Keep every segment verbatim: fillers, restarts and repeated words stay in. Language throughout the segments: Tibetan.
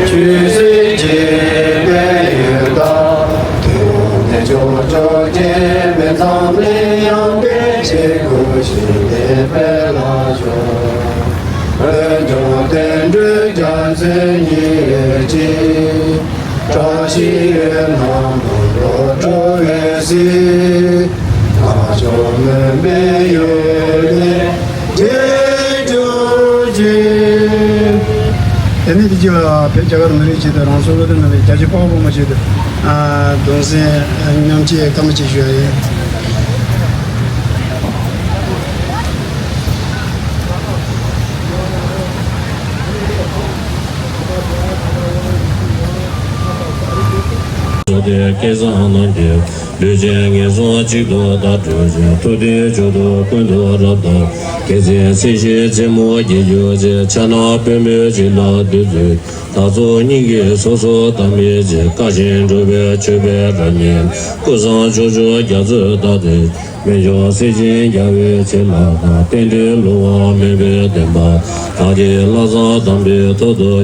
ཆོས་སྲིད་ཀྱི་དཔལ་ཡོན་དང་། དུས་འདིར་ཕྱོགས་བཅུའི་སྐྱེ་དམན་ཚང་མས། ཡང་དག་ཆོས་སྒོ་ཞིག་ལས་འཕེལ་ལ་ཤོག། འོན་ཀྱང་དུད་འགྲོའི་རྒྱ་མཚོའི་ཉེར་གཅིག། བཀྲ་ཤིས་འོད་སྣང་མང་པོས་སྤྲོ་བའི་ཚེ། ང་ཕྱོགས་མུན་པའི་ཡུལ་ནས་བརྗེད་གྱུར་ཅིག། དེ་ནས་དེ་རྗེས་ལ་བོད་རྒྱ་གར་མི་རིགས་ཆེད་དུ་རང་སྲོག་བློས་བཏང་གནང་བའི་རྒྱལ་གཅེས་དཔའ་བོ་དཔའ་མོ་ཆེད་དུ་གདུང་སེམས་མཉམ་སྐྱེད་བཀའ་མོལ་ཅིག་ཞུ་ཡ་ཡིན། བཟོ་སྟེ་སྐལ་བཟང་རྣམས་ཀྱིས། ལུས་ཅན་ངན་སོང་གཅིག་ཏུ་བདག་སྒྲོལ་ཞིང་། ཐུབ་བསྟན་མཆོག་ཏུ་ཀུན་ཏུ་རབ་བརྟན། རྒྱལ་མཚན་སྲིད་ཞིའི་རྩེ་མོ་རྒྱས་གྱུར་ཅིག། ཕྱག་ན་པདྨོའི་བྱིན་རླབས་བདུད་རྩི། བདག་སོགས་སྙིང་གི་སོ་སོར་བདག་མེད་ཅིང་། བཀའ་བཞིན་སྒྲུབ་པའི་མཆོད་པའི་རབ་སྙན། ཀུན་བཟང་ཕྱོགས་བཅུར་རྒྱ་མཚོའི་རྟགས་མཚན། སྨན་མཆོག་གསེར་ཞུན་རྒྱལ་བའི་བྱིན་རླབས་དང་། རྟེན་འབྲེལ་བསླུ་བ་མེད་པའི་བདེན་པ། བདག་གི་ལྷག་བསམ་དམ་པའི་ཐོག་ཏུ།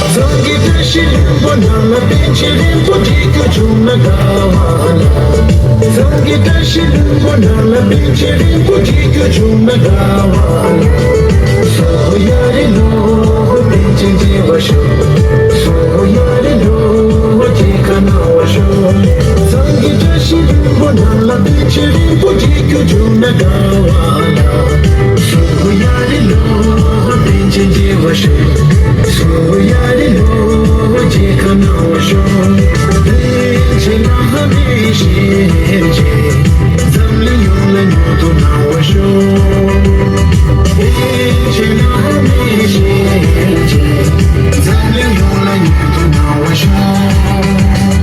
ཚང་གི་བཀྲ་ཤིས་ལྷུན་པོ་ནང་ལ་པཎ་ཆེན་རིན་པོ་ཆེ་སྐྱེ་རྒྱུ་བྱུང་ན་དགའ་བ་ལ། ཚང་གི་བཀྲ་ཤིས་ལྷུན་པོ་ནང་ལ་པཎ་ཆེན་རིན་པོ་ཆེ་སྐྱེ་རྒྱུ་བྱུང་ན་དགའ་བ་ལ། སོ་ཡ་རེ་ལོ་པཎ་ཆེན་མཇལ་བར་ཤོག་སོ་ཡ་རེ་ལོ་མཇལ་ཁ་གནང་བར་ཤོག་ཚང་གི་བཀྲ་ཤིས་ལྷུན་པོ་ནང་ལ་པཎ་ཆེན་རིན་པོ་ཆེ་སྐྱེ་རྒྱུ་བྱུང་ན་དགའ་བ་ལ། སོ་ཡ་རེ་ལོ་པཎ་ཆེན་མཇལ་བར་ཤོག་སོ་ཡ་རེ་ལོ་མཇལ་ཁ་གནང་བར་ཤོག་པཎ་ཆེན་བླ་མའི་ཞལ་མཇལ་འཛམ་གླིང་ཡོངས་ལ་མྱུར་དུ་གནང་བར་ཤོག་པཎ་ཆེན་བླ་མའི་ཞལ་མཇལ་འཛམ་གླིང་ཡོངས་ལ་མྱུར་དུ་གནང་བར་ཤོག་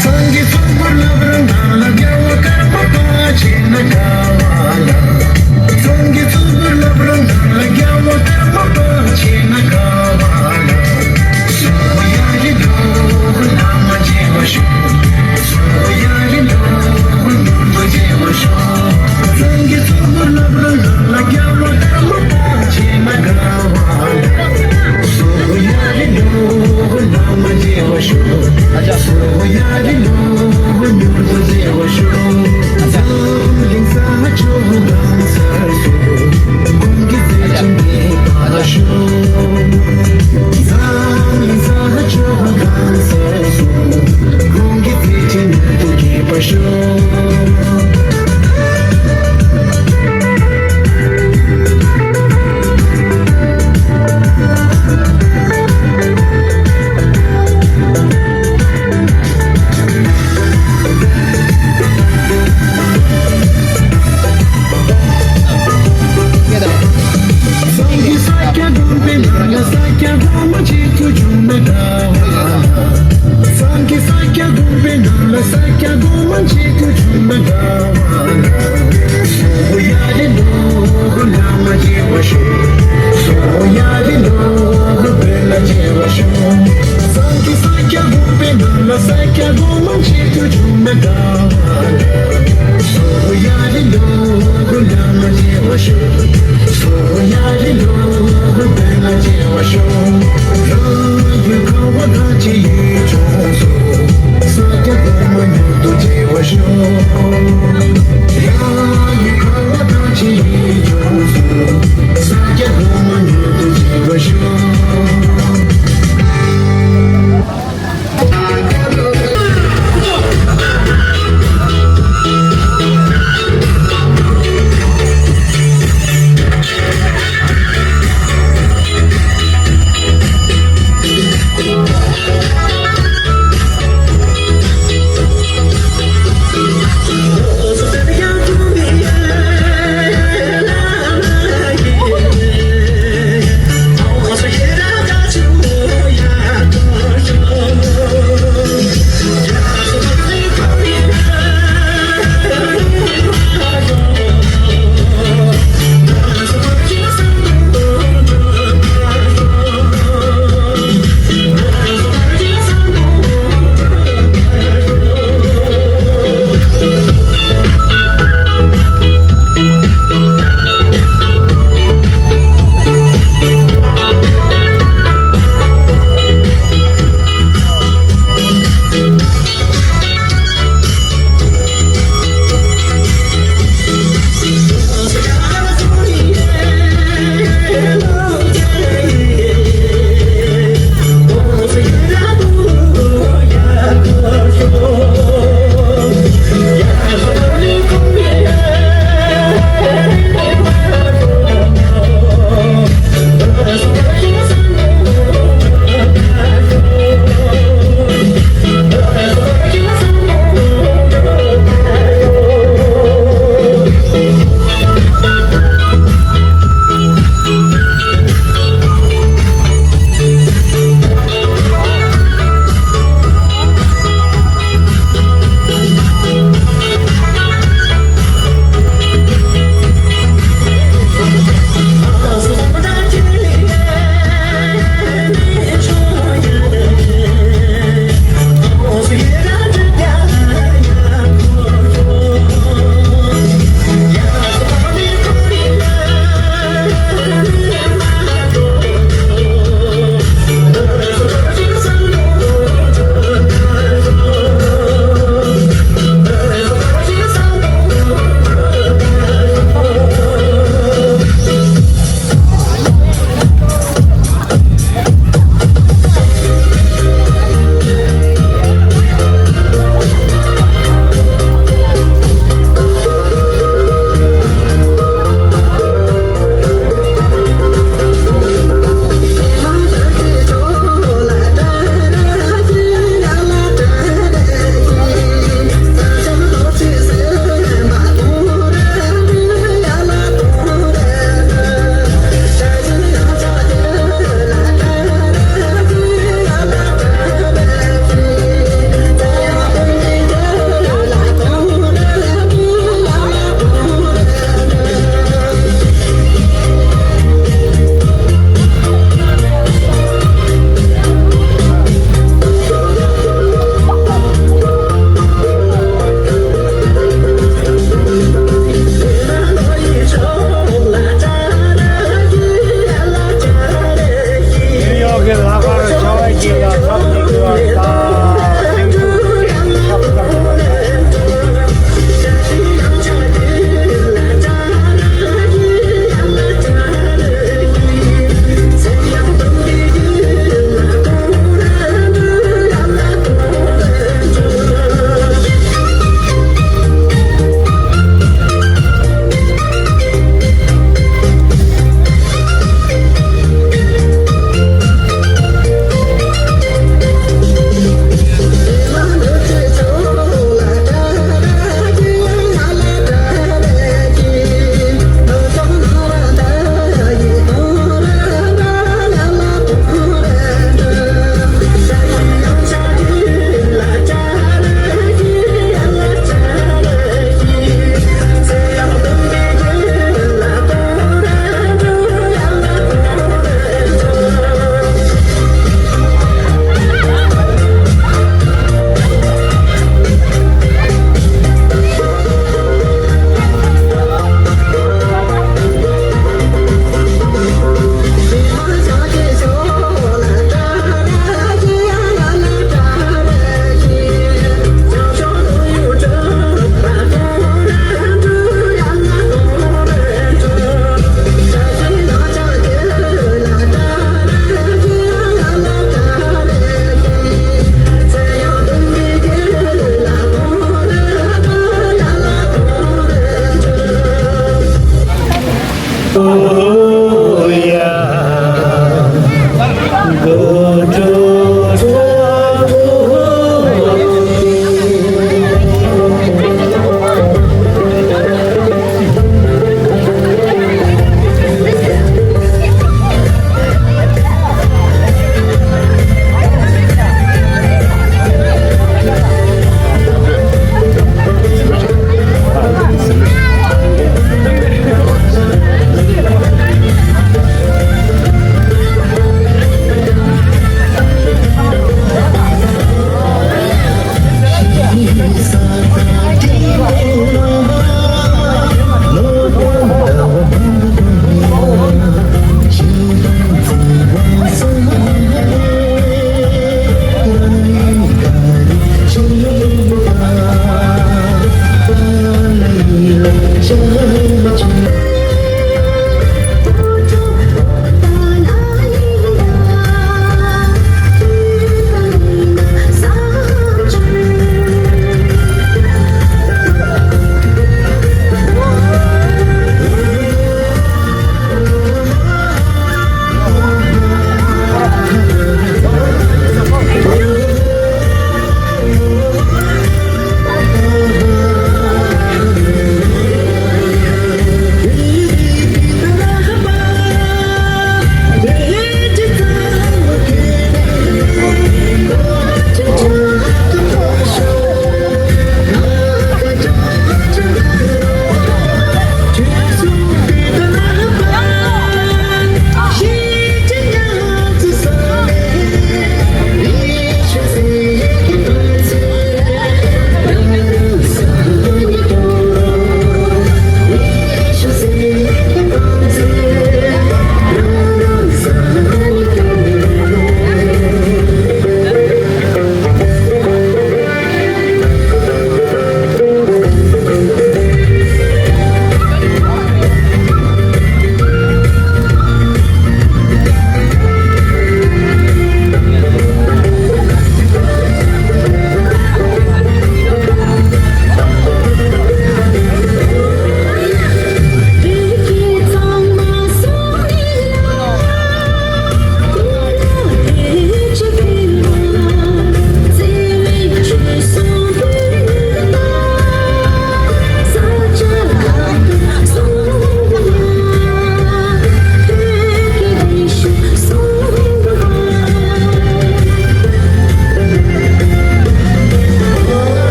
ཚང་གི་གཙུག་ཕུད་བླ་བྲང་ནང་ལ་རྒྱལ་བ་ཀརྨ་པ་མཇལ་ན་དགའ་བ་ལ། ཚང་གི་གཙུག་ཕུད་བླ་བྲང་ནང་ལ་རྒྱལ་བ་ཀརྨ་པ་མཇལ་ན་དགའ་བ་ལ། སོ་ཡ་རེ་ལོ་བླ་མ་མཇལ་བར་ཤོག་སོ་ཡ་རེ་ལོ་མྱུར་དུ་མཇལ་བར་ཤོག་ཚང་གི་གཙུག་ཕུད་བླ་བྲང་ནང་ལ་རྒྱལ་བ་ཀརྨ་པ་མཇལ་ན་དགའ་བ་ལ། སོ་ཡ་རེ་ལོ་བླ་མ་མཇལ་བར་ཤོག་སོ་ཡ་རེ་ལོ་མྱུར་དུ་མཇལ་བར་ཤོག་འཛམ་གླིང་ས་ཕྱོགས་གང་སར་སོ། ཀུན་གྱི་བརྩེ་ཆེན་འཕེལ་བར་ཤོག་འཛམ་གླིང་ས་ཕྱོགས་གང་སར་སོ། ཀུན་གྱི་བརྩེ་ཆེན་མྱུར་དུ་རྒྱས་པར་ཤོག་ས་སྐྱ་སྒོ་མང་ཆེད་དུ་བྱུང་མེད་ད། སོ་ཡ་རི་ལོ་གུ་ལ་མ་བྱེ་བ་ཤོ། སོ་ཡ་རི་ལོ་གུ་བེ་ལ་བྱེ་བ་ཤོ། རོ་ཡུ་ཁ་བ་ག་ཅི་ཡུ་ཆུང་།